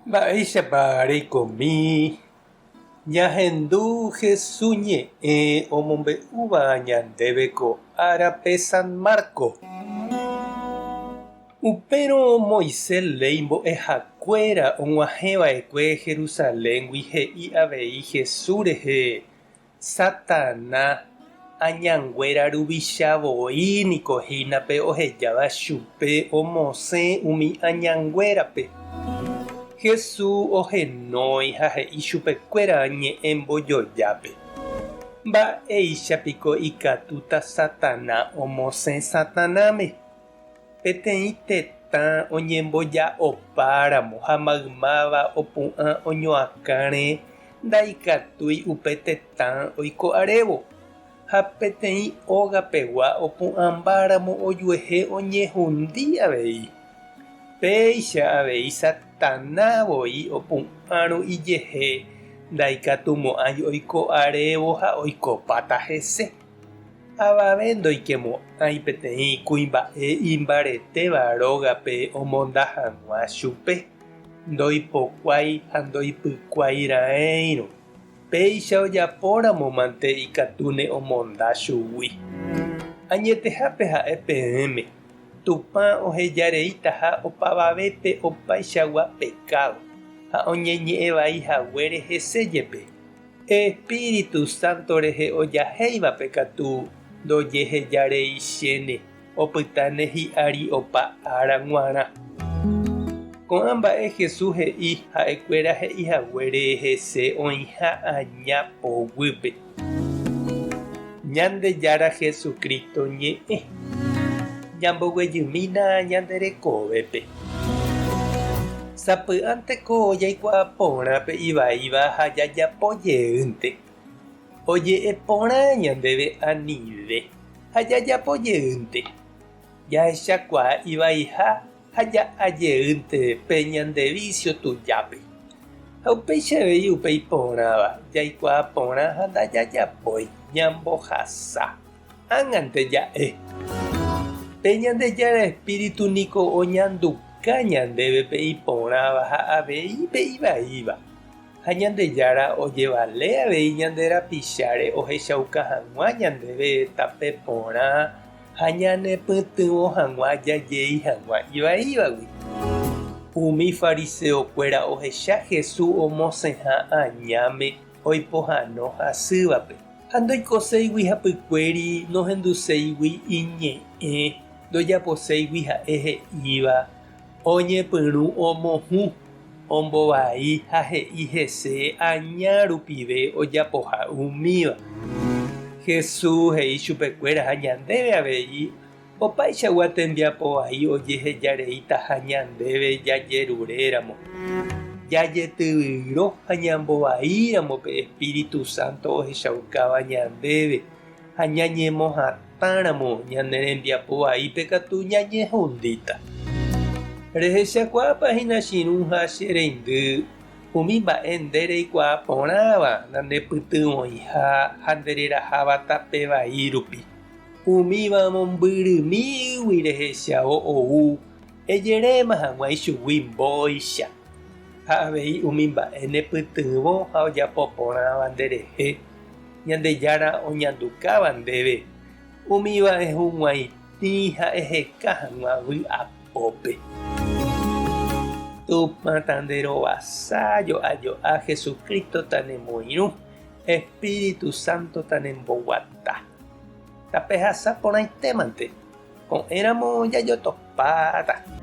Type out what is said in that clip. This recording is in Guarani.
Mba'éichapa reikomi ñahendu Hesu ñe'ẽ omombe'úva ñandéve ko árape San Marco? Upérõ Moisés léi mbo'ehakuéra og̃uahẽva'ekue Jerusaléngui he'i avei Hesu rehe Satana añanguéra ruvicha voi niko hína pe ohejáva chupe omosẽ umi añanguérape. Jesús ohenói ha he'i chupekuéra ñe'ẽ mbojojápe, Mba'éicha piko ikatúta Satana omosẽ Satanáme? Peteĩ tetã oñemboja'opáramo ha maymáva opu'ã oñoakãre ndaikatúi upe tetã oiko arévo, ha peteĩ óga pegua opu'ãmbáramo ojuehe oñehundi avei. Péicha avei Satana voi opu'ãrõ ijehe ndaikatumo'ãi oiko arévo ha oikopáta hese. Avave ndoikemo'ãi peteĩ kuimba'e imbaretéva rógape omonda hag̃ua chupe, ndoipokuái ha ndoipykuái raẽirõ. Péicha ojapóramo mante ikatúne omonda chugui. Añetehápe ha'e peẽme, Tupã ohejareitaha opavavépe opaichagua pekádo ha oñeñe'ẽ vai haguére hese jepe. Espíritu Santo rehe ojahéivape katu ndojehejareichéne, opytáne hi'ári opa ára g̃uarã. Ko'ã mba'e Jesús he'i ha'ekuéra he'i haguére hese oĩha aña poguýpe. Ñandejára Jesucristo ñe'ẽ. Ñamboguejymína ñande rekovépe. Sapy'ánteko jaikuaa porã pe ivaíva ha jajapo jeýnte. Oje'e porã ñandéve anive ha jajapo jeýnte. Jahechakuaa ivaiha ha ja'a jeýnte pe ñande vísio tujápe. Ha upéicha avei upe iporãva, jaikuaa porã ha ndajajapói, ñambohasa. Ág̃ante ja'e, Pe Ñandejára Espíritu niko oñanduka ñandéve pe iporãva ha avei pe ivaíva. Ha Ñandejára ojevale avei ñande rapicháre ohechauka hag̃ua ñandéve tape porã ha ñanepytyvõ hag̃ua jajei hag̃ua ivaívagui. Umi fariseokuéra ohecha Jesús omosẽha añáme oipohãno hasývape. Ha ndoikoséigui hapykuéri, nohenduséigui iñe'ẽ, ndojaposéigui ha'e he'íva, oñepyrũ omohũ, ombovai ha he'i hese aña rupive ojapoha umíva. Jesús he'i chupekuéra ha ñandéve avei opaichagua tembiapo vai ojehejareitaha ñandéve jajeruréramo, jajetyvyro ha ñambovaíramo pe Espíritu Santo ohechaukáva ñandéve ha ñañemohatãramo ñane rembiapo vaípe katu ñañehundíta. Rehechakuaápa hína chirũ ha che reindy umi mba'e nde reikuaa porãva nandepytyvõiha ha ndereraháva tape vai rupi? Umíva mombyrymígui rehechávo ou ejeréma hag̃ua ichugui mbóicha, ha avei umi mba'e nepytyvõ ha ojapo porãva nderehe, Ñandejára oñandukáva ndéve, umíva ehug̃uaitĩ ha eheka hag̃ua vy'apópe. Tupã tanderovasa jo'a jo'a Jesucristo tanemoirũ, Espíritu Santo tanemboguata. Tapehasa porãitémante, ko'ẽramo jajotopáta.